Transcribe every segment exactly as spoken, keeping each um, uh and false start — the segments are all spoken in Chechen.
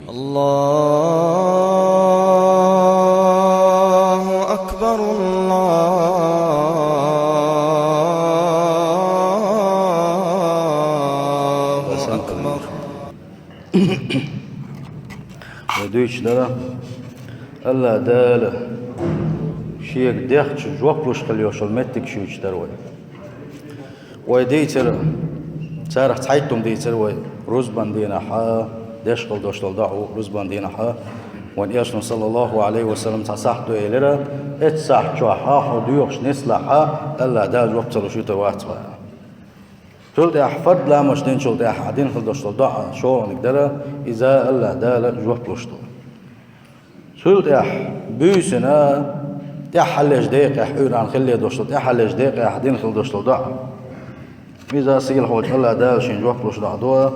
الله أكبر، الله أكبر. Вай дуьйцуш дара, АллахӀ Дала Шега дехча жоп луш хила йолуш йолу меттиг шуьйцуш дара вай. Вай дийцира, царах цхьайтта хӀума дийцира вай, рузбан дийнахь а деш хила долуш долу доӀа, рузбан дийнахь а. Вайн Элчано, саллаллаху Ӏалайхи ва саллам, цхьа сахьт ду элира, эцу сахьт чохь а хьо доьхуш нислахь а, АллахӀ Дала жоп ца луш вуьтур вац вай. Цул тӀаьхьа фард ламазаш динчул тӀаьхьа дина хила долуш долу доӀа шолгӀаниг дара, иза АллахӀ Дала жоп луш ду. Цул тӀаьхьа буьйсина тӀаьххьаллеш декъехь, Ӏуьйранна хилла долуш долу тӀаьххьаллеш декъехь дина хила долуш долу доӀа. Иза сийлахьчу АллахӀ Дала шен жоп луш доӀа ду.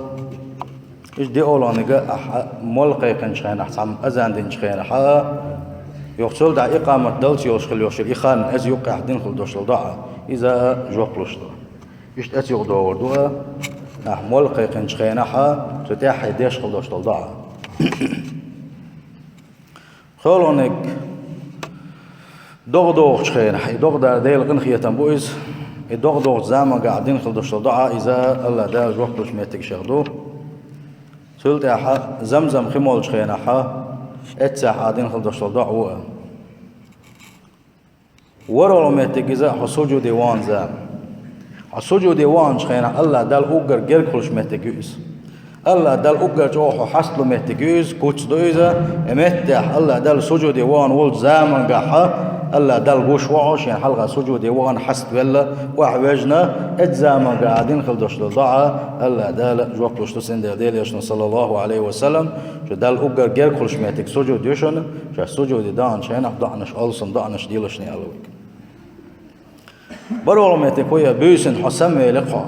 Иза диъолгӀаниг ахьа молла кхайкхинчу хенахь, цхьамма азан динчу хенахь а, юха цул тӀаьхьа икъамат далца йолуш хила йолуш йолу и хан, иза юккъехь дина хила долуш долу доӀа, иза жоп луш ду. Иштта эцу юкъа догӀур ду а, ахьа молла кхайкхинчу хенахь а, цу тӀаьххье деш хила долуш долу доӀа. КхоалгӀаниг, догӀа догӀучу хенахь, и догӀа дар Делан къинхетам бу иза, и догӀа догӀучу замангахь дина хила долуш долу доӀа, иза АллахӀ Дала жоп луш меттиг шех ду. Цул тӀаьхьа замзам хи молчу хенахь а, эццехь а дина хила долуш долу доӀа ву а. ВорхӀалгӀа меттиг иза хьо сужуде вахана зама. Хьо сужуде ваханчу хенахь АллахӀ Далла уггар герга хуьлуш меттиг ю иза. АллахӀ Далла уггар чӀогӀа хьо хьаста лу меттиг ю иза, куц ду иза, и меттехь АллахӀ Далла сужуде вахана волчу замангахь а, АллахӀ Далла гуш ву хьо, шен хьалха сужуде вахана хьаста велла, охьавежна, эцу замангахь а дина хила долуш долу доӀа, АллахӀ Дала жоп луш ду, цундела Делан Элчано, саллаллаху Ӏалайхи ва саллам, шу Далла уггар герга хуьлуш меттиг сужуд ю шуна, шаьш сужуде даханчу хенахь доӀанаш, алсам доӀанаш делаш аьлла вайга. БархӀалгӀа меттиг хӀу я буьйсина хьо самавелира хьо,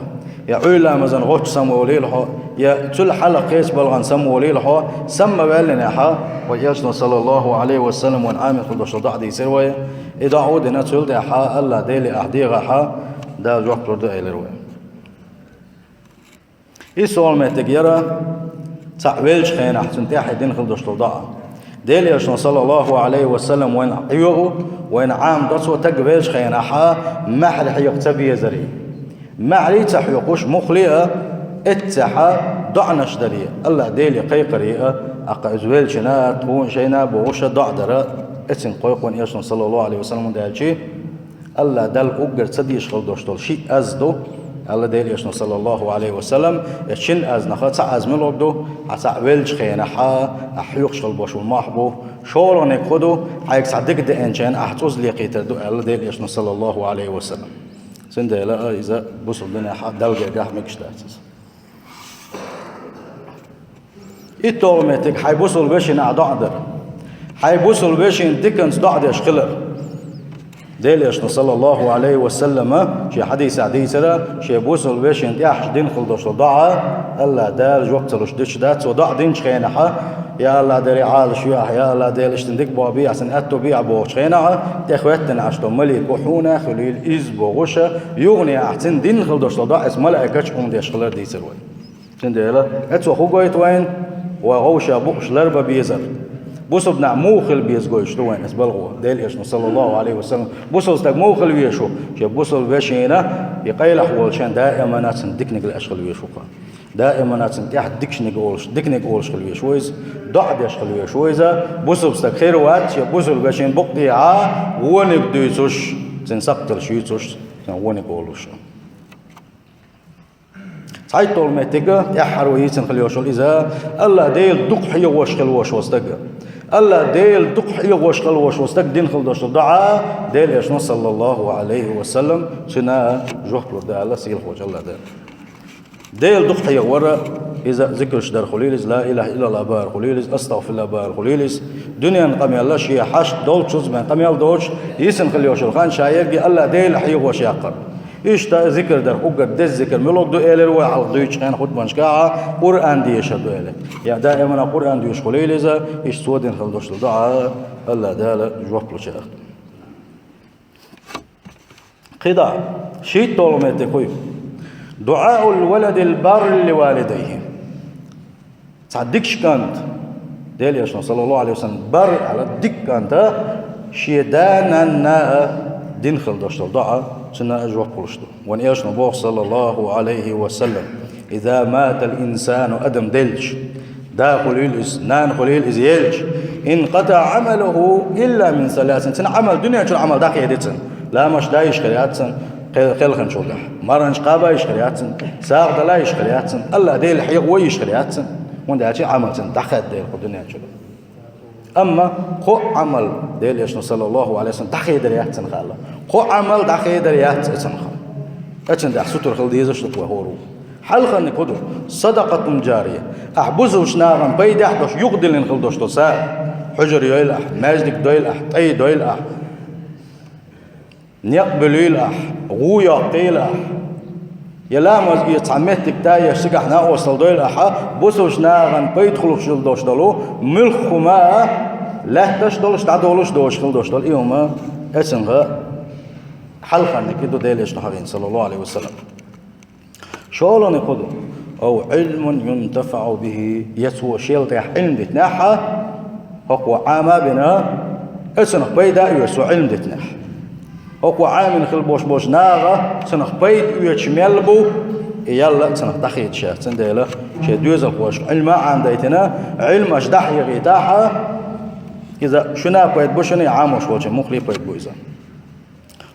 я Ӏуьйра ламазан гӀоттуш самаволийла хьо, я цул хьалха кхечу балхана самаволийла хьо, самаваьллинехь а, вайн Элчано, саллаллаху Ӏалайхи ва саллам, вайна Ӏамийна хила долуш долу доӀа дийцира вай, и доӀа а дина, цул тӀаьхьа АллахӀ Деле ахь дехахь а, Дала жоп лур ду элира вай. ИссалгӀа меттиг яра, цхьаъ веллачу хенахь, цунна тӀаьхье дина хила долуш долу доӀа. Делан Элчано, саллаллаху Ӏалайхи ва саллам, вайна хьоьху, вайна Ӏамадо цо, стаг веллачу хенахь а маьхьарий хьоькхуш ца безаре. Маьхьарий ца хьоькхуш, муххале а, эццехь а доӀанаш даре, АллахӀ Деле кхайкхаре а, тӀаккха иза веллачунна, тхуна шайна бохуш а доӀа дара, эццина кхойкху вайн Элчано, саллаллаху Ӏалайхи ва саллам, хӀунда аьлча АллахӀ Далла уггар ца дезаш хила долуш долу шиъ аз ду, аьлла Делан Элчано, саллаллаху Ӏалайхи ва саллам, и шина азнах цхьа аз муьлхарг ду, хьан цхьаъ веллачу хенахь а, ахь хьоькхуш хила болуш волу мохь бу, шолгӀаниг хӀу ду, хьайга цхьа дика деанчу хенахь ахь цӀуза лекхийтар ду, аьлла Делан Элчано, саллаллаху Ӏалайхи ва саллам. Цундела а иза бусалба динехь а Далла гергахь мегаш дац иза. ИтталгӀа меттиг, хьайн бусалба вешина ахь доӀа дар. Хьайн бусалба вешина диканца доӀа деш хилар. Делан Элчано, саллаллаху Ӏалайхи ва саллама, шен хьадисехь дийцира, шен бусалба вешина тӀехь дина хила долуш долу доӀа, АллахӀ Дала жоп ца луш дуьтуш дац, цо доӀа динчу хенахь а, я АллахӀ Деле, Ӏалаш вехьа, я АллахӀ Деле, иштта дика боху бехьа, цуьнан аьтто бехьа бохучу хенахь а, тӀехӀоьттина Ӏаш долу малико хьуна хуьлийла иза бохуш а, юххе ахь цуьнан дина хила долуш долу доӀа эцу малайкаша хьуна деш хилар дийцира вай. Цундела, эцо хӀу гойту вайна, вай вовшах букъаш ларбан безар. Бусалба нах муха хила беза гойтуш ду вайна эцу балхо, Делан Элчано, саллаллаху Ӏалайхи ва саллам. Бусалба стаг муха хила везаш ву, шен бусалба вешина, и къайлах волчу хенахь даимана цунна диканиг лаьаш хила везаш ву-кх. Даимана цунна тӀехь диканиг олуш, диканиг олуш хила везаш ву иза, доӀа деш хила везаш ву иза, бусалба стаг хир вац, шен бусалба вешина букъ тӀехьа вониг дуьйцуш, цуьнан сакхталш юьйцуш, цуьнан вониг олуш. ЦхьайтталгӀа меттиг, тӀаьххьара вай йийцина хила йолуш йолу иза, АллахӀ Дела дукха хьехош хила волуш волу стаг. АллахӀ Дела дукха хьехош хила волуш волу стаг дина хила долуш долу доӀа, Делан Элчано, саллаллаху Ӏалайхи ва саллам, цуьнан жоп лур ду аьлла сийлахьчу АллахӀ Дала. Дела дукха хьехавар, иза зикраш дар хуьлийла иза, ла илаха иллаллахӀ бахар хуьлийла иза, астагӀфируллахӀ бахар хуьлийла иза, дуьненан къамелаш, шен хьашт долчу зузаман къамел доцуш, йийцина хила йолуш йолу хан ша ерриге АллахӀ Дела хьехош яккхар. Иштта зикр дар, уггар деза зикр муьлха ду элира вай хьалха дуьйцучу хенахь хутбанашкахь, Къуръан дешар ду элира. Я даимана Къуръан доьшуш хуьлийла иза, иштта цо дина хила долуш долу доӀа АллахӀ Дала жоп лучех ду. КхидӀа, шийтталгӀа меттиг хӀу ю? ДуӀаул валадил барри ли валидайхи. Цхьа дикачу кӀанта, Дела Элчано, саллаллаху Ӏалайхи ва саллам, бар аьлла дика кӀанта шен да-нанна а дина хила долаш дола доӀа, цунна а жоп луш ду. Вайн Элчано боху, саллаллаху Ӏалайхи ва саллам: «Иза матал инсану», адам делча, да хуьлийла иза, нана хуьлийла иза елча, «инкъатаӀа Ӏамалуху илла мин саласин». Цун Ӏамал, дуьнен чуьра Ӏамал дӀахеди цун. Ламазаш дан йиш хир яц цун, кхел-, кхелхинчул тӀаьхьа. Марханаш кхаба йиш хир яц цун, сагӀа дала йиш хир яц цун, АллахӀ Дела хьехо йиш хир яц цун. ХӀунда аьлча Ӏамал цун дӀахаьдда дела кху дуьнен чуьра. Амма кхо Ӏамал, Дела Элчано, саллаллаху Ӏалайхи ва саллам, дӀахедар яц цун хала. Кхо Ӏамал дӀахедар яц цун хала. Цун тӀехь сутара хила дезаш ду вай хӀора. Хьалхарниг хӀун ду? Садакъатун жария. Ахь бусалба нахана пайдехь долуш, юкъадиллина хила долуш долу са. Хьужар йойла ахь, маьждиг дойла ахь, тӀай дойла ахь. Некъ буьлийла ахь, гӀу йоккхийла ахь. Я ламаз эца цхьа меттиг тӀе а еш, цигахь накъосталла дойла ахьа, бусалба нахана пайда хуьлуш хила долуш долу муьлхха хӀума а, лаьтташ а долуш, дӀадолуш а доцуш хила долуш долу и хӀума, эцунга хьалхарниг и ду Дела Элчано хьахийна, саллаллаху Ӏалайхи ва саллам. ШолгӀаниг хӀун ду? Ау Ӏилмун юнтафаӀу бихи, я цо шел тӀехь Ӏилма дитинехь а, хӀокхо Ӏама а бина, эцунах пайда а оьцу цо Ӏилма дитинехь. ХӀокхо Ӏамина хила болуш болчу наха цунах пайда оьцуш мел бу, и ял а цунах дӀахеда ша. Цундела шен доьзалхошка Ӏилма а Ӏамадайтина, Ӏилма аша дӀахьехийтахь а, иза шуна а пайда бу, шуна а, Ӏамош волчун муххале а пайда бу иза.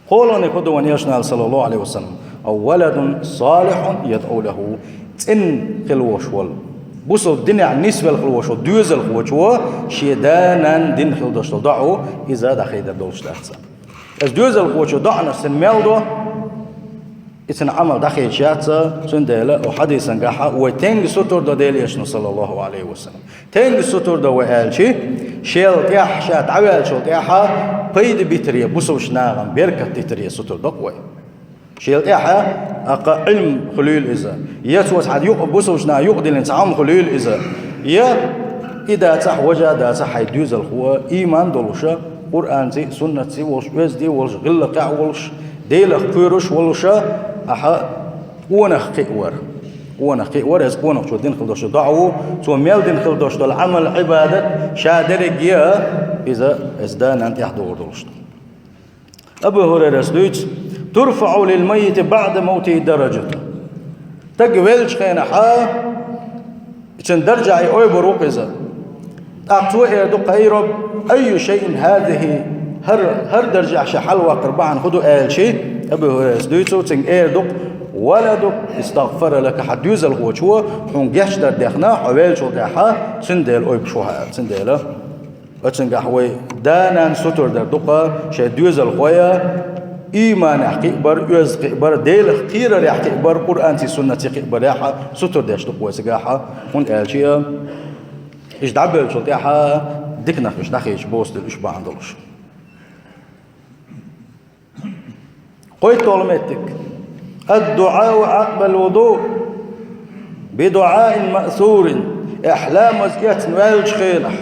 КхоалгӀаниг хӀун ду вайн Элчано аьлла, саллаллаху Ӏалайхи ва саллам? Ау валадун салихьун ядӀу лаху. ЦӀена хила волуш волу, бусалба динехь нисвелла хила волуш волу доьзалхочо шен да-нанна дина хила долуш долу доӀа, иза дӀахедар долуш дац. Иза доьзалхочо доӀанаш цунна мел до, и цуьнан Ӏамал дӀахедаш яц, цундела оцу хьадисангахь вай тенга сутара до Дела Элчано, саллаллаху Ӏалайхи ва саллам. Тенга сутара до вай аьлчи, шел тӀехь, ша дӀаваьллачул тӀаьхьа пайда битаре, бусалба нахана беркат дитаре сутара до вай. Шел тӀехьа, аккха, Ӏилма хуьлийла иза, я цо цхьа юкъа, бусалба наха юкъадиллина цхьа хӀума хуьлийла иза, я и дацахь, важа а дацахь, хьайн доьзалхо, ийман долуша, Къуръанций, суннатций волуш, оьзда волуш, гӀиллакхехь волуш, Делах кхоьруш волуша, ахьа къонах кхиавар. Къонах кхиавар, иза къонахчо дина хила долуш доӀа ву, цо мел дина хила долуш долу Ӏамал-Ӏибадат ша дерриге а, иза, иза да-нанна тӀехь догӀур долуш ду. Абу ХӀурайрас дуьйцу: «ТурфаӀу лил маййити баӀда мавтихи даражату». Стаг веллачу хенахь, цуьнан даржехь ойбур ву-кх иза. ТӀаккха цо эр ду-кх: «Ай Рабб, айю шайин хӀазихи?» ХӀара, хӀара даржехь ша хьалаваккхар бахьана хӀун ду аьлчи, Абу ХӀурайрас дуьйцу, цуьнга эр ду-кх: «Валадука истагъфара лака», хьан доьзалхочо хьуна гечдар дехна, хьо веллачул тӀаьхьа, цундела ойбуш ву хьо аьлла, цундела. Оцуьнгахь вай да-нанна сутара дар ду-кх, шайн доьзалхой а, ийманехь кхиабар, оьзда кхиабар, Делах кхерарехь кхиабар, Къуръанций, суннатций кхиабарехь а сутара деш ду-кх вай цигахь, хӀунда аьлча а, уьш дӀабевллачул тӀаьхьа диканах уьш дӀахедаш боцу дела уьш бахьана долуш. КхойтталгӀа меттиг. Ад-дуӀау Ӏакъбал вуду би дуӀаин маъсурин. Ахь ламаз эцна ваьллачу хенахь,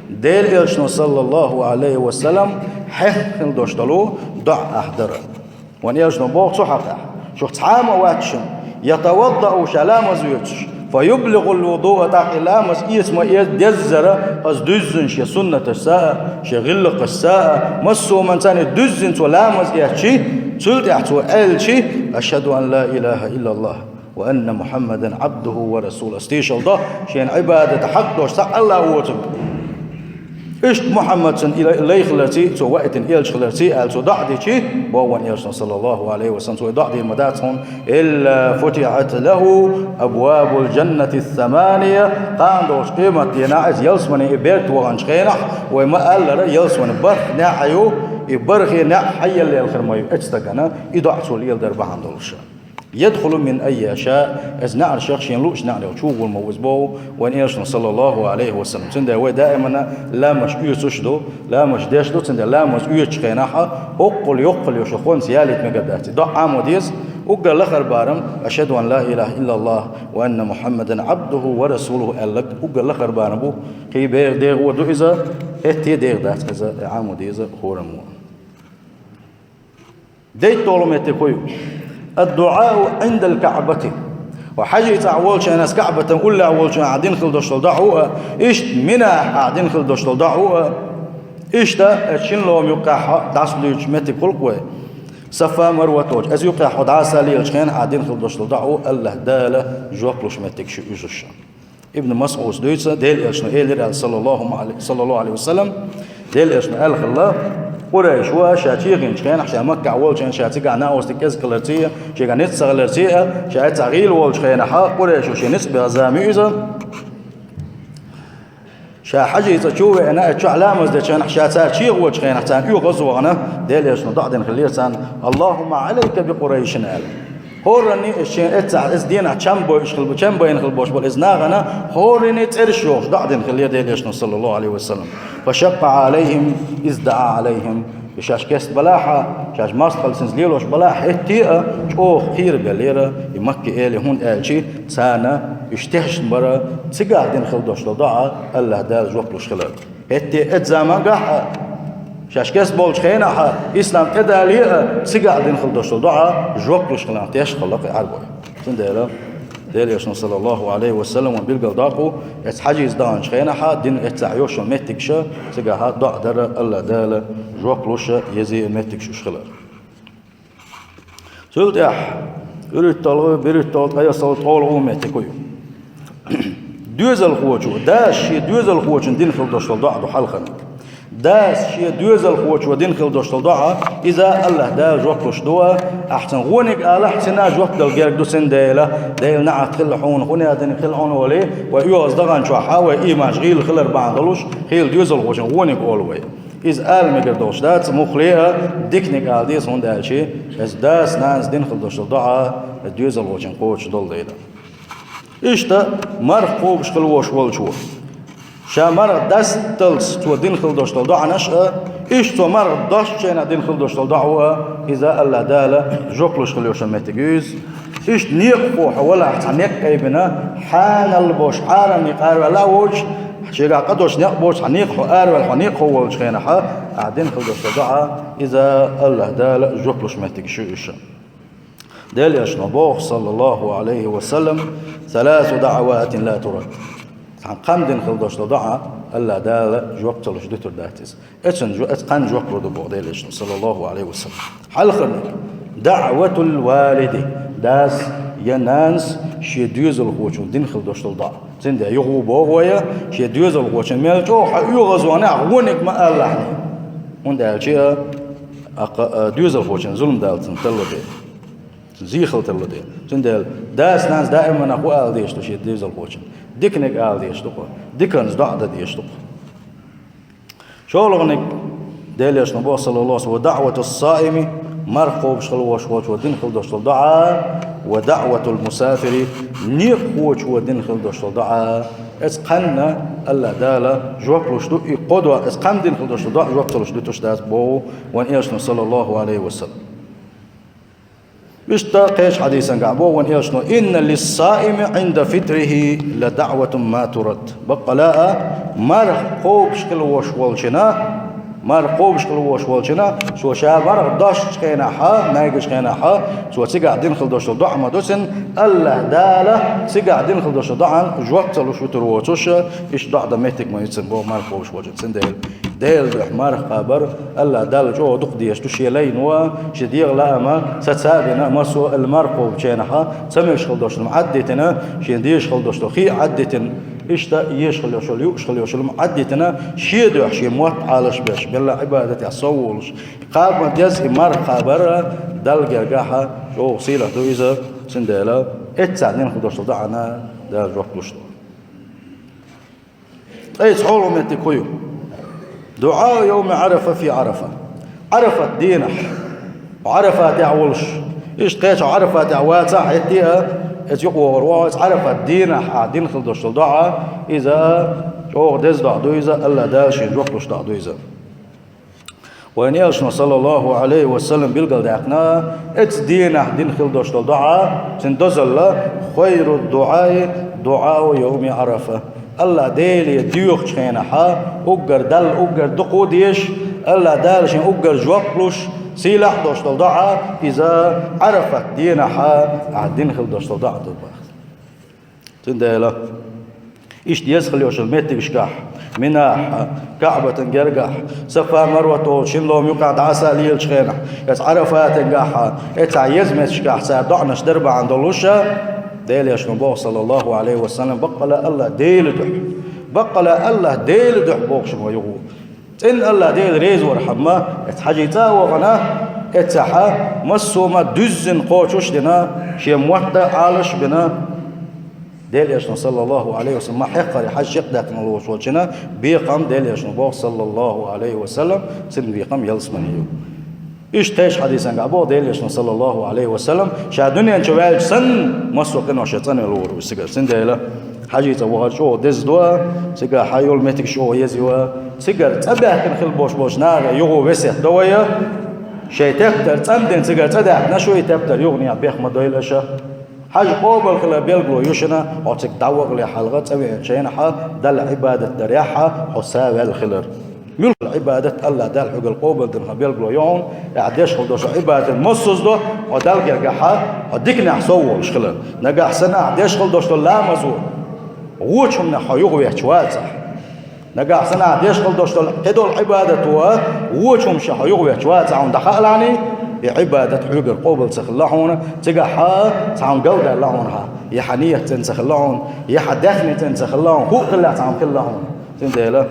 Делан Элчано, саллаллаху Ӏалайхи ва саллам, хьехна хила долуш долу доӀа ахь дара. Вайн Элчано боху цу хьокъехь: шух цхьа а ма вац шуна, ятаваддау, ша ламаз оьцуш, фа юблигӀул вудуа, тӀаккха и ламаз эца ма эца деззара, аса дуьззина шен суннаташца а, шен гӀиллакхашца а, массо а хӀуманца а дуьззина цо ламаз эцчи, цул тӀаьхьа цо аьлчи: «Ашхаду ан ла илаха иллаллах ва анна Мухьаммадан Ӏабдуху ва расулуху». Аса тешалла до шена Ӏибадат хьакъ долуш цхьа а АллахӀ воцург. Иштта Мухьаммад цуьнан и лай-, лай хиларций, цо ваийтина элча хиларций аьлла цо доӀа дичи, боху вайн Элчано, саллаллаху Ӏалайхи ва саллам, цо и доӀа дийр ма дац хьуна, илла футихьат лаху абвабул жаннати самания, кхана долчу къематдийнахь иза ялсамане и беркат ваханчу хенахь, вай ма-аллара, ялсамане бархӀ неӀ ю, и бархӀе неӀ хьаелла хир ма ю оцу стагана, и доӀа цо леладар бахьана долуш. Ядхулу мин айяша, иза неӀаршах шена луучу неӀаршах чу гӀур ма ву иза боху вайн Элчано, саллаллаху Ӏалайхи ва саллам. Цундела вай даимана ламазаш оьцуш ду, ламазаш деш ду, цундела ламаз оьцучу хенахь хӀоккхул йоккхул йолуш хӀонца ялийта мегар дац. И доӀа Ӏамо деза, уггар лахара барам: «Ашхаду ан ла илаха иллаллах ва анна Мухьаммадан Ӏабдуху ва расулуху», аьлларг уггар лахара барам бу, кхин бер дегӀо ду иза, хӀетте а дегӀ дац иза, Ӏамо деза хӀораммо. ДийтталгӀа меттиг хӀун ю? Ад-дуӀау Ӏиндал КаӀбати. Хьажий цӀахь волчу хенахь, КаӀбатан уллехь волчу хенахь дина хила долуш долу доӀа а, иштта Минахь дина хила долуш долу доӀа а, иштта шина лома юккъехь дӀасадуьйцуш меттиг хуьлу-кх вай. Сафа, Марва тохчу, иза юккъехь хьо дӀасалелачу хенахь дина хила долуш долу доӀа а АллахӀ Дала жоп луш меттигаш ю иза. Ибн МасӀуда дуьйцу, Делан Элчано элира аьлла, саллаллаху алей-, саллаллаху алейхи ва саллям, Делан Элчано аьлла хилла, Къурайшо ша чехинчу хенахь, ша Маккахь волчу хенахь, ша цигахь накъостий кӀезиг хиларций а, шегахь ницкъ ца хиларций а, ша цхьа гӀийла волчу хенахь, Къурайшо шен ницкъ беха зама ю иза. Ша хьажий цӀа чу а веана, оцу чохь ламаз дечу хенахь, ша цара чехочу хенахь, царна оьгӀаз а вахана, Делан Элчано доӀа дина хиллера царна: «Аллахумма алейка би Къурайшин», – аьлла. ХӀоранний иза шен эццахь, иза дийнахь чам бойуш хила, чам байна хила болуш болу иза нахана, хӀоранний цӀераш йохуш доӀа дина хиллера Делан Элчано, саллаллаху алейхи ва саллям. «Фа шакка алейхим из даӀа алейхим». И шаьш кест балахь а, шаьш мостагӀалла цуьнца лелош балахь а, хӀетте а чӀогӀа кхерабеллера и Макка эле, хӀунда аьлча царна уьш тешна бара, цигахь дина хила долуш долу доӀа АллахӀ Дала жоп луш хилар. ХӀетте а, эцу замангахь а, шаьш кест болчу хенахь а, ислам тӀедале а, цигахь дина хила долуш долу доӀа жоп луш хиларна тешна хилла кхин Ӏаьрбой. Цундела Делан Элчано, саллаллаху алейхи ва саллям, вайна билгал доккху, эцу хьажийца даханчу хенахь а, дин эццахь йолуш йолу меттигаш а, цигахь а доӀа дара АллахӀ Дала жоп луш а, еза а меттигаш уьш хилар. Цул тӀаьхьа уьруьтталгӀа, берхӀитталгӀа, ткъайоьсналгӀа, ткъолгӀа меттиг ю. Доьзалхочо, дас шен доьзалхочун дина хила долуш долу доӀа ду хьалхарниг. Дас шен доьзалхочо дина хила долуш долу доӀа, иза АллахӀ Дала жоп луш ду, ахь цуьнан вониг алахь, цуьнан жоп дала герга ду, цундела, Делан неӀалт хила хьуна, хӀун а диниг хила хьуна олий, вай оьгӀаз даханчохь а, вай ийманаш гӀийла хилар бахьана долуш, хийла доьзалхочун вониг олу вай. Иза ала мегар долуш дац, муххале а диканиг ала деза, хӀунда аьлча иза дас-нанас дина хила долуш долу доӀа, иза доьзалхочун кхочуш долу дела. Иштта марха кхобуш хила волуш волчо, ша марха дасталц цо дина хила долуш долу доӀанаш а, иштта цо марха достучу хенахь дина хила долуш долу доӀа а, иза АллахӀ Дала жоп луш хила йолуш йолу меттиг ю иза. Иштта некъахо хьо валахь, цхьа некъ айбина, хьанал болуш, хьарамнех араваьлла а воцуш, шегахь къа долуш некъ боцуш, цхьа некъахо араваьлла, хьо некъахо волчу хенахь, ахь дина хила долуш долу доӀа, иза АллахӀ Дала жоп луш меттигаш ю уьш. Делан Элчано боху, саллаллаху алейхи ва саллям: «Саласу даъаватин ла турад». Цхьана кханна дина хила долуш долу доӀа АллахӀ Дала жоп ца луш дуьтур дац иза. Эцун жо-, эцу кханна жоп лур ду боху Делан Элчано, саллаллаху алейхи ва саллям. Хьалхарниг: даъватул валиди, дас я нанас шен доьзалхочун дина хила долуш долу доӀа. Цундела юха а боху вай, шен доьзалхочун мел чӀогӀа хьо оьгӀаз вахана а, вониг ма алалахь. ХӀунда аьлча, а, а, доьзалхочун зулам далла цунна талла дела, зехал талла дела. Цундела дас-нанас даиманах хӀун ала дезаш ду шен доьзалхочун? Диканиг ала дезаш ду-кх, диканца доӀа дан дезаш ду-кх. ШолгӀаниг, Делан Элчано боху, саллаллаху алейхи ва саллям: «Ва даъватус саими», марха кхобуш хила волуш волчо дина хила долуш долу доӀа, «ва даъватул мусафири», некъахочо дина хила долуш долу доӀа. Эцу кханна АллахӀ Дала жоп луш ду, и кхо доӀа, эцу кханна дина хила долуш долу доӀа жоп ца луш дуьтуш дац боху вайн Элчано, саллаллаху алейхи ва саллям. Иштта кхечу хьадисангахь боху вайн Элчано: «Инна лиссаими гӀинда фитрихи ла даъватун ма турад». Баккъала а, марха кхобуш хила волуш волчунна, марха кхобуш хила волуш волчунна, цо ша марха достучу хенахь, майгачу хенахь, цо цигахь дина хила долуш долу доӀа ма ду цуьнан, АллахӀ Дала цигахь дина хила долуш долу доӀан жоп ца луш вуьтур воцуш, иштта доӀа дан меттиг ма ю цуьнан боху марха кхобуш волчунна. Цундела Делан дуьхьа марха кхабар АллахӀ Далла чӀогӀа дукха дезаш ду, шен лайно а, шен дегӀан лаам а саца а бина, массо а марха кхобучу хенахь ца мегаш хила долуш хӀума Ӏаддитина, шен дезаш хила долуш долу хи а Ӏаддитина, иштта езаш хила йолуш йолу, юуш хила йолуш йолу хӀума Ӏаддитина, шен дуьхьа шен мотт Ӏалашбеш, белла Ӏибадатехь сов волуш, кхаба ма деза и марха кхабар а Далла гергахь чӀогӀа сийлахь ду иза, цундела эццахь дина хила долуш долу доӀанна Дала жоп луш ду. Ткъе цхьолгӀа меттиг хӀун ю? ДуӀа йовми Ӏарафа фи Ӏарафа. Ӏарафат дийнахь, Ӏарафатехь волуш, иштта кхечахь Ӏарафатехь вацахь а, хӀетте а, эцу юкъа вогӀур ву хьо, эцу Ӏарафат дийнахь ахь дина хила долуш долу доӀа, иза чӀогӀа деза доӀа ду иза, АллахӀ Дала шен жоп луш доӀа ду иза. Вайн Элчано, саллаллаху алейхи ва саллям, билгалдаьккхина, эцу дийнахь дина хила долуш долу доӀа, цуьнан дозалла: «Хайру дуӀаи дуӀау йовми Ӏарафа». АллахӀ Деле доьхучу хенахь, уггар Далла уггар дукха а дезаш, АллахӀ Дала шен уггар жоп луш, сийлахь а долуш долу доӀа, иза Ӏарафат дийнахь ахь дина хила долуш долу доӀа ду боху. Цундела иштта еза хила йолчу меттигашкахь, Минахь, КаӀбатан гергахь, Сафа-Марва олу шина лома юкъахь дӀаса а лелачу хенахь, эца Ӏарафатангахь, эцахь еза меттигашкахь цара доӀанаш дар бахьана долуш, Делан Элчано боху, саллаллаху Ӏалайхи ва саллам, баккъала АллахӀ Делан дуьхьа. Баккъала АллахӀ Делан дуьхьа бохуш ма ю гӀу. ЦӀена АллахӀ Дела реза вархьама, эца Хьажица а вахана, эццахьа массо а ма дуьззина кхочуш а дина, шен мотт а Ӏалаш а бина, Делан Элчано, саллаллаху Ӏалайхи ва саллам, ма хьекхаре Хьажа чекхдаьккхина лоцуш волчунна бекхам Делан Элчано боху, саллаллаху Ӏалайхи ва саллам, цуьнан бекхам ялсамане ю. Иштта тайшна хьадисангахь боху Делан Элчано, саллаллаху Ӏалайхи ва саллам, ша дуьнен чу ваьлча санна, массо а къинош шен цӀанвелла вора ву цигара. Цундела Хьажица вахар чӀогӀа деза ду, цигахь йолу меттигаш чӀогӀа еза ю, цигара цӀа баьхкина хила болуш болчу нахе юха весет до вай, шайн тептар цӀандина цигара цӀа даьккхина шу и тептар юханехьа бех ма дойла аша. Хьажа къобал хила билгало ю шуна, хьо цига дӀавахале хьалха цӀа веанчу хенахьа Далла Ӏибадат дарехьа хьо са ваьлла хилар. Муьлхха Ӏибадат АллахӀ Дала хьоьгара къобал дина хьан билгало ю хьуна, ахь деш хила долуш долу Ӏибадат массаза до, хьо Далла гергахьа, хьо диканехь сов волуш хилар. Нагахь санна ахь деш хила долуш долу ламазо вочу хӀуманах хьо юхаветташ вацахь. Нагахь санна ахь деш хила долуш долу кхидолу Ӏибадато вочу хӀуманах хьо юхаветташ вацахь хьуна дӀахаалахьаний, и Ӏибадат хьоьгара къобал ца хилла хьуна, цигахьа цхьа хьуна галдаьлла хьуна хьан, я хьан ният цӀена ца хилла хьуна, я хьан даьхни цӀена ца хилла хьуна, хӀуъа хиллехь цхьа хьуна хилла хьуна. Цундела: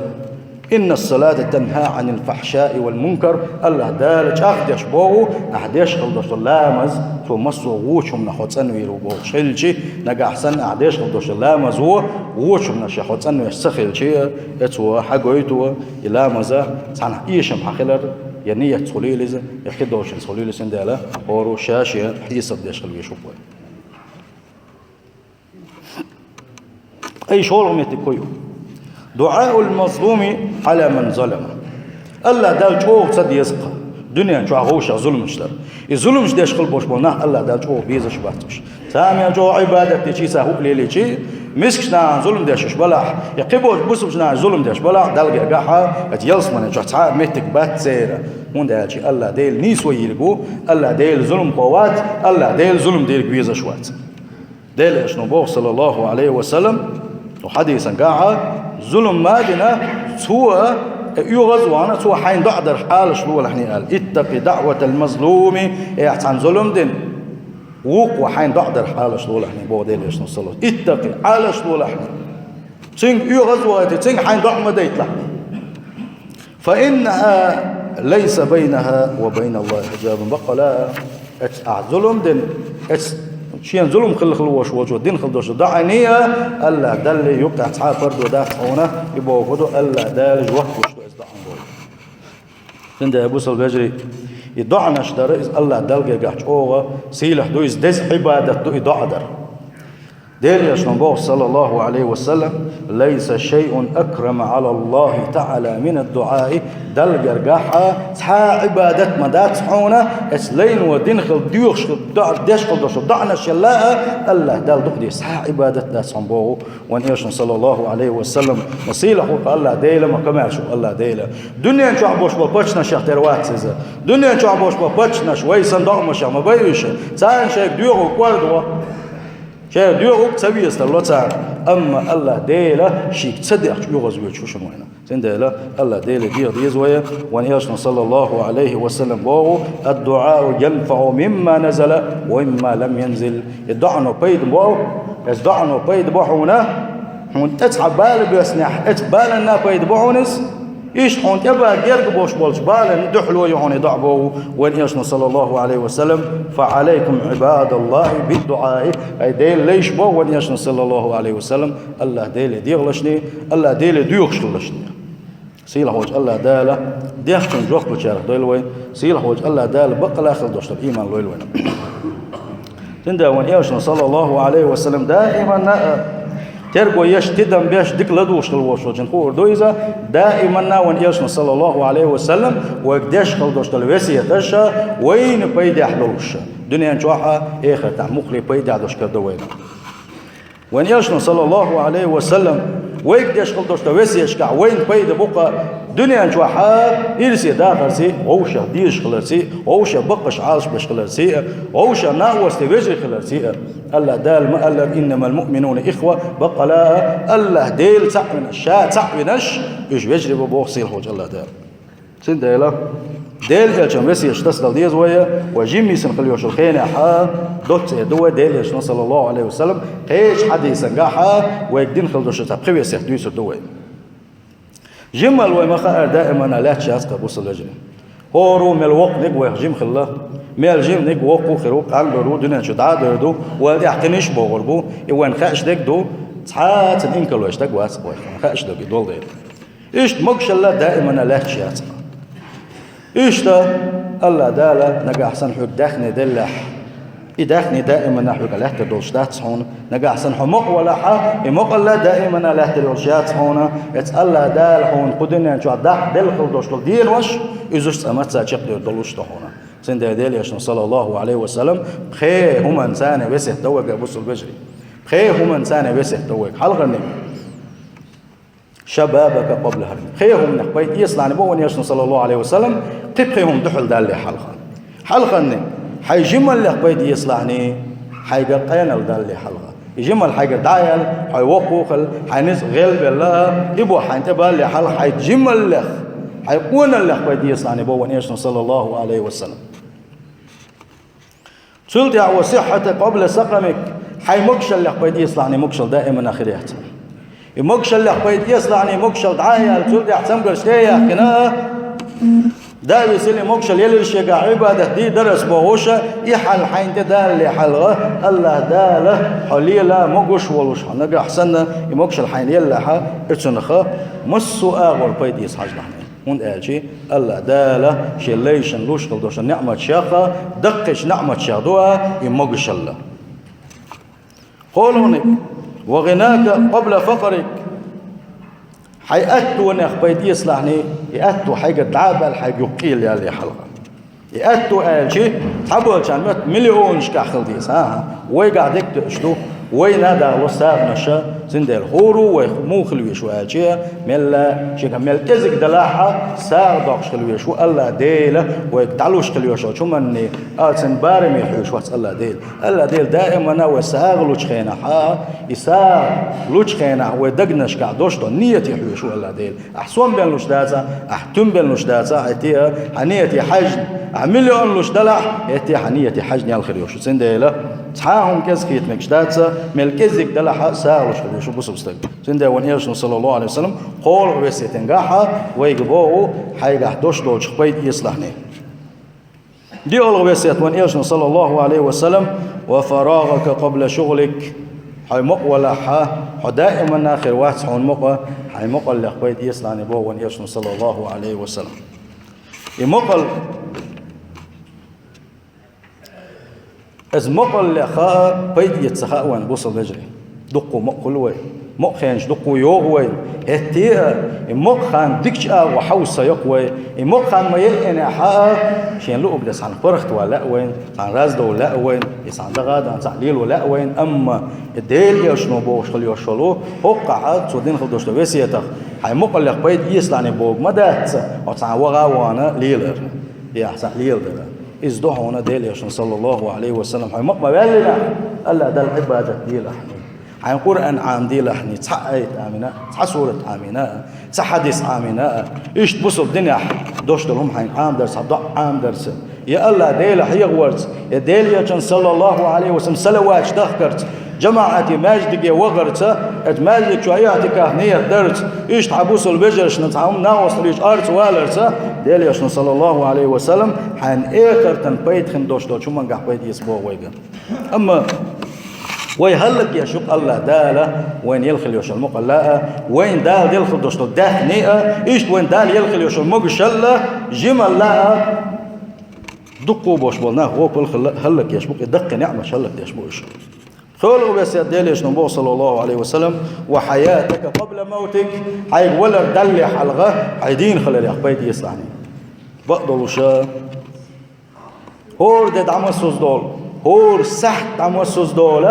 «Инна ас-салата танха Ӏанил фахьшаи вал мункар», АллахӀ Дала чӀагӀдеш боху, ахь деш хила долуш долу ламаз, цо массо а вочу хӀуманах хьо цӀанвийр ву бохуш хилчи, нагахь санна ахь деш хила долуш долу ламазо вочу хӀуманах ша хьо цӀанвеш ца хилчи, эцо хьан гойту, и ламаза цхьана эшам хьан хилар, я ниятца хуьлийла иза, я кхидолчуьнца хуьлийла, цундела хӀора ша шен хьесап деш хила везаш ву вай. Ткъа и шолгӀа меттиг кху ю: «ДуӀаул мазлуми Ӏала ман залама». АллахӀ Далла чӀогӀа ца деза-кх дуьнен чохь вовшах зуламаш дар. И зуламаш деш хила болуш болу нах АллахӀ Далла чӀогӀа безаш бац уьш. Цара мел чӀогӀа Ӏибадат дечи, цара хӀуъа лелийчи, мискачу нахана зулам деш уьш балахь, я кхиболчу бусулбачу нахана зулам деш балахь, Далла гергахьа, хӀета ялсамане чохь цхьа а меттиг бац церан. ХӀунда аьлча АллахӀ Дела нийсо йийриг ву, АллахӀ Дела зуламхо вац, АллахӀ Дела зулам дийриг везаш вац. Делан Элчано боху, саллаллаху Ӏалайхи ва саллам, хьадисангахьа, зулам ма дина, цо, э, оьгӀаз а вахана, цо хьайна доӀа дарх Ӏалаш лолахьний аьлла. «Иттакъи даӀватал мазлуми», э, цхьана зулам дина, вукхо хьайна доӀа дарх Ӏалаш лолахьний, боху Делан Элчано, саллаллаху. Иттакъи, Ӏалаш лолахьний. Цуьнга оьгӀаз а вахийтий, цуьнга хьайна доӀа ма дайталахьний. «Фа иннаха лайса байнаха ва байна Аллахи хьиджабун». Баккъала, эцу ахь зулам дина, эцу шена зулам хилла хила волуш волчо дина хила долуш доӀане а, АллахӀ Далла юккъехь цхьа а пардо дац хьуна, и боху ду, АллахӀ Дала жоп луш ду эцу доӀан боху. Цундела, бусалба вежарий, и доӀанаш дара, иза АллахӀ Далла гергахь чӀогӀа сийлахь ду, иза деза Ӏибадат ду и доӀа дара. Делан Элчано боху, саллаллаху Ӏалайхи ва саллам: «Лайса шайъун акрама Ӏала Аллахи таӀала мин ад-дуӀаи». Далла гергахьа цхьа а Ӏибадат ма дац хьуна, эцу лайно дина хила, доьхуш хила, доӀа деш хила долуш доӀанаш елла а, АллахӀ Далла дукха деза цхьа а Ӏибадат дац хьуна боху вайн Элчано, саллаллаху Ӏалайхи ва саллам. Ма сийлахь ву-кх АллахӀ Дела, ма камаьрша ву-кх АллахӀ Дела. Дуьнен чохь болуш болу паччахьех тера вац иза. Дуьнен чохь болуш болу паччахьаш вай санна доӀа машех ма бай уьш. Царна шайга доьхург кӀордо. Шайга доьхург ца веза тарло царна. Амма АллахӀ Дела шега ца дехча оьгӀаз воьдуш ву шуна вайна. Цундела АллахӀ Деле деха деза вай, вайн Элчано, саллаллаху Ӏалайхи ва саллам, боху: «Ад-дуӀау янфаӀу мимма назала ва мимма лам янзил». И доӀано пайда бо, эцу доӀано пайда бо хьуна, хьуна тӀе цхьа бала боьссинехь, эцу баланна пайда бо хьуна иза. Иштта хьуна тӀе бан герга болуш болчу баланна дуьхьало ю хьуна и доӀа боху вайн Элчано, саллаллаху Ӏалайхи ва саллам: «Фа Ӏалайкум, Ӏибадаллахи, бид-дуӀаи». Ай Делан лайш, боху вайн Элчано, саллаллаху Ӏалайхи ва саллам, АллахӀ Деле дехалашний, АллахӀ Деле доьхуш хилалашний. Сийлахь волчу АллахӀ Дала дехначунна жоп лучарах дойла вай. Сийлахь волчу АллахӀ Дала баккъала хила долуш долу ийман лойла вайна. Цундела вайн Элчано, саллаллаху Ӏалайхи ва саллам, даиманна а терго еш, тидам беш, дика ладугӀуш хила волуш волчун хуур ду иза. Даиманна вайн Элчано, саллаллаху Ӏалайхи ва саллам, вайга деш хила долуш долу весеташ а вайна пайдехь долуш, дуьнен чохь а, эхартахь муххале пайдехь долуш карадо вайна. Вайн Элчано, саллаллаху Ӏалайхи ва саллам, Вайга деш хила долча весеташкахь вайна пайда бу-кх дуьнен чохь а ирсе дахарций, вовшех дезаш хиларций, вовшех баккхаш Ӏалашбеш хиларций, вовшех накъостий вежарий хиларций. АллахӀ Дала ма аьллара: «إنما المؤمنون إخوة», баккъала а, АллахӀ Дела цхьаъ винарш, Ша цхьаъ винарш, уьш вежарий бу боху сийлахьчу АллахӀ Дала. Цундела Делан Элчан весеташ тасадала деза вай, вай жимма йисина хила йолчу хенахь а, доцца эр ду вай Делан Элчано, саллаллаху Ӏалайхи ва саллам, кхечу хьадисангахь а вайга дина хила долуш цхьа пхи весет дуьйцур ду вай. Жиммал вай ма хаара даимана лаьтташ яц-кх, бусалба вежарий. ХӀора мел воккханиг вайх жима хилла, мел жиманиг воккха а хир ву, къанбар ву, дуьнен чу дӀа а дер ду, вайна тӀехь кхин а богӀур бу, и вайна хууш дерг ду, цхьацца инкарло еш стаг вац-кх вайх, вайна хууш дерг и долу дела. Иштта могушалла даимана лаьтташ яц-кх. Иштта АллахӀ Дала нагахь санна хьоьга даьхни деллехь, и даьхни даимана хьоьга лаьттар долуш дац хьуна, нагахь санна хьо мукъа валахь а, и мукъалла даимана лаьттар йолуш яц хьуна, эцу АллахӀ Дала хьуна кху дуьнен чохь даккха делла хила долуш долу денош, иза уьш цкъа мацца чекхдер долуш ду хьуна. Цундела Делан Элчано, саллаллаху Ӏалайхи ва саллам, пхе хӀуманца весет до вайга, бусалба вежарий. Пхе хӀуманца весет до вайга. Хьалхарниг: «شبابك قبل هرمك». Пхе хӀуманех пайда эцалахь боху вайн Элчано, саллаллаху Ӏалайхи ва саллам, кхин пхи хӀума дуьхьал далале хьалха. Хьалхарниг: хьайн жималлех пайда эцалахь, хьайгара къеналла далале хьалха. И жималла хьайгара дӀа а яьлла, хьо воккха а хилла, хьайн ницкъ гӀелбелла а, и бохь хьайна тӀе балале хьалха, хьайн жималлех, хьайн къоналлех пайда эцалахь боху вайн Элчано, саллаллаху Ӏалайхи ва саллам. Цул тӀаьхьа: «وصحتك قبل سقمك». Хьайн могушаллех пайда эцалахь, могушалла даимана хир яц. И могушаллех пайда эцалахь, могушалла дӀа а яьлла, цул тӀаьхьа цамгарш тӀе а яьккхина, дӀа а висина, и могушалла елира шегахь, Ӏибадат дийр дара ас бохуш, и хьал хьайна тӀе далале хьалха, АллахӀ Дала хьо лела могуш а волуш, хьо нагахь санна и могушалла хьайна еллехь, и цунах массо а агӀор пайда эца хьажалахь. ХӀунда аьлча АллахӀ Дала Шен лайшна луш хила долчу неӀматех, даккхийчу неӀматех ду и могушалла. КхоалгӀаниг: «وغناك قبل فقرك». Хьайн аттонех пайда эцалахь, и атто хьайгара дӀа а баьлла, хьайга юха къелла ялале хьалха. И атто аьлча, цхьаболчарна моьтту миллионашкахь хила деза. ХӀан-хӀа, вайгахь дерг тоьуш ду, вайна а дахало сагӀанаш, цундела хӀора вайх муха хила везаш ву аьлча, мелла, шега мел кӀезиг далахь а, сагӀа доккхуш хила везаш ву АллахӀ Дела, вайга дӀалуш хила йолчу хӀуманна, а, цуьнан бараме хьоьжуш вац АллахӀ Дела. АллахӀ Дела даимана вай сагӀа лучу хенахь, и сагӀа лучу хенахь вай дегнашкахь долуш долу нийяте хьоьжуш ву АллахӀ Дела. Ахь сом бен луш дацахь, ахь туьма бен луш дацахь, хӀетте а хьан нийяте хьаьжна, ахь миллион луш далахь, хӀетте а хьан нийяте хьаьжна ял хир йолуш ю. Цундела цхьа а хӀума кӀезиг хета мегаш дац, мел кӀезиг далахь а, сагӀа луш хир йолуш ю бусалба стаг. Цундела вайн Элчано, саллаллаху Ӏалайхи ва саллам, кхоалгӀа весетангахь вайга боху, хьайгахь долуш долчух пайда эцалахь. ДиъалгӀа весет вайн Элчано, саллаллаху Ӏалайхи ва саллам: «وفراغك قبل شغلك». Хьо мукъа валахь, хьо даимана хир вац хьуна мукъа, хьайн мукъаллех пайда эцалахь боху вайн Элчано, саллаллаху Ӏалайхи ва саллам. И мукъал Иза мукъаллех а пайда эца ца хаьа вайна, бусалба вежарий. Дуккха мукъа хуьлу вай. Мукъа хенаш дуккха йогӀу вайна. ХӀетте а, и мукъа хан дикачу агӀор хьовса ца йоккху вай. И мукъа хан ма яйинехь а, шен луъург дан цхьана паргӀатван лаьа вайна, цхьана раздовла лаьа вайна, и цхьана дагӀа а дан цхьаъ лело лаьа вайна. Амма и Делан Элчано бохуш хила йолуш йолу, хӀоккхахь а цо дина хила долуш долу весетах, хьайн мукъаллех пайда эцалахь бохург ма дац, хьо цхьана ваха а вахана лелар, я ахь цхьаъ леладар. Иза ду хьуна Делан Элчано, саллаллаху Ӏалайхи ва саллам, хьайн мукъа ма ваьллинехь, АллахӀ Далла Ӏибадат делахь, хьайн Къуръан Ӏамадалахь, цхьа аят Ӏамийна, цхьа сурат Ӏамийна, цхьа хьадис Ӏамийна. Иштта бусалба динехь долуш долу хӀума хьайна Ӏамадарца, хьан доӀа Ӏамадарца, я АллахӀ Дела хьехаварца, я Делан Элчанна, саллаллаху Ӏалайхи ва саллам, салаваташ дахкарца, жамаӀате маьждиге вахарца, оцу маьждиг чохь иӀтикаф ният дарца, иштта хьан бусалба вежаршна цхьа хӀума накъосталлича арца валарца, Делан Элчано, саллаллаху Ӏалайхи ва саллам, хьайн эхартан пайда хин долуш долчу хӀумангахь пайда эца боху вайга. Амма вай хӀаллакъеш ю-кх АллахӀ Дала вайна елла хила йолуш йолу мукъалла а, вайна Дала делла хила долуш долу даьхни а, иштта вайна Дала елла хила йолуш йолу могушалла а, жималла а, дуккха а болуш болу нах вокал хилла а хӀаллакъеш бу-кх, и даккхий неӀматаш хӀаллакдеш бу уьш. ПхоьалгӀа весет Делан Элчано боху, саллаллаху Ӏалайхи ва саллам: «وحياتك قبل موتك», хьайга валар далале хьалха, хьайн дийна хиларех пайда эцалахь. Бакъдолуш а, хӀора де дӀа массаза долу, хӀора сахьт дӀа массаза долу,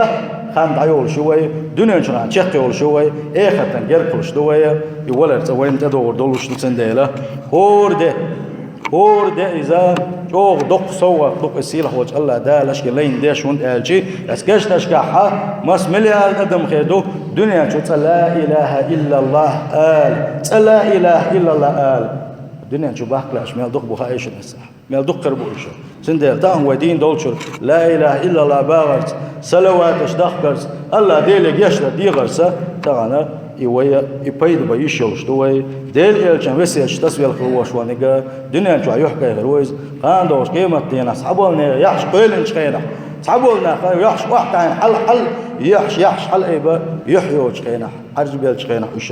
хан дӀайолуш ю вай, дуьнен чу хан чекхйолуш ю вай, эхартан герга хуьлуш ду вай, и валар цӀа вайна тӀедогӀур долуш ду цундела. ХӀора де, хӀора де иза чӀогӀа доккха совгӀат ду-кх и сийлахьволчу АллахӀ Дала шен лайна деш, хӀунда аьлча, ас гешнашкахь масса миллиард адам хир ду, дуьнен чу цкъа ла илаха иллаллах ала, цкъа ла илаха иллаллах ала. Дуьнен чу баккхалаш мел дукха бу хаий шуна аса? Мел дукха хир бу уьш. Цундела тахана вай дийна долчуьра ла илаха иллаллах бахарца, салаваташ дахкарца, АллахӀ Деле гечдар дехарца, тахана и вай, и пайда бан йиш йолуш ду вай. Делан элчан весеташ тасавелла хир волуш верг, дуьнен чохь юьхькӀай хир ву иза. Кхана догӀучу къематдийнахь цхьаболу нехан яххьаш кхоьллинчу хенахь, цхьаболу нах яххьаш охьатаьӀна хьала-хьала, яххьаш, яххьаш хьала айба, юьхь йоцучу хенахь, Ӏаьржа беллачу хенахь уьш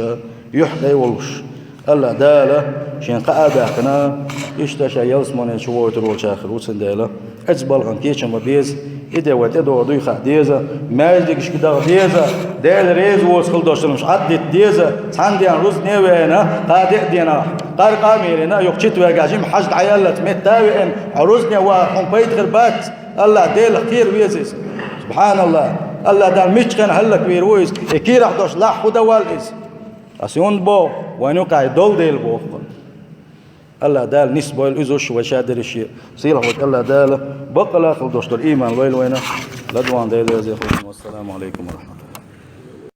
юьхькӀай волуш. АллахӀ Дала шен кхаъ а даьккхина, иштта ша ялсамане чу войтур волчарах хир ву цундела. Оцу балхана кечам бан беза, и де вай тӀедогӀур дуй хаа деза, маьждигашка даха деза, Дела реза воцу хила долуш долу хӀумнаш Ӏаддита деза, цхьана дена рузкъане а веана, кхаа-деа денахь, къаркъа а мелийна, юха четвергехь жима хьаьж дӀаяьллалц метта а веана, хьо рузкъане вахар хьуна пайда хир бац, АллахӀ Делах кхера веза иза. СубхьаналлахӀ! АллахӀ Дала миччахьа хӀаллаквийр ву иза, и кийрахь долуш лахь хӀун дан валла иза? Ас юн боху, вайн юкъахь долу дела боху. АллахӀ Дала нисбойла уьзуш вай ша дерриш а. Сийлахь волчу АллахӀ Дала баккъалла а хила долуш долу ийман лойла вайна. ЛадогӀа Дела веза хила. Вассаламу алейкум ва рахматуллахӀ.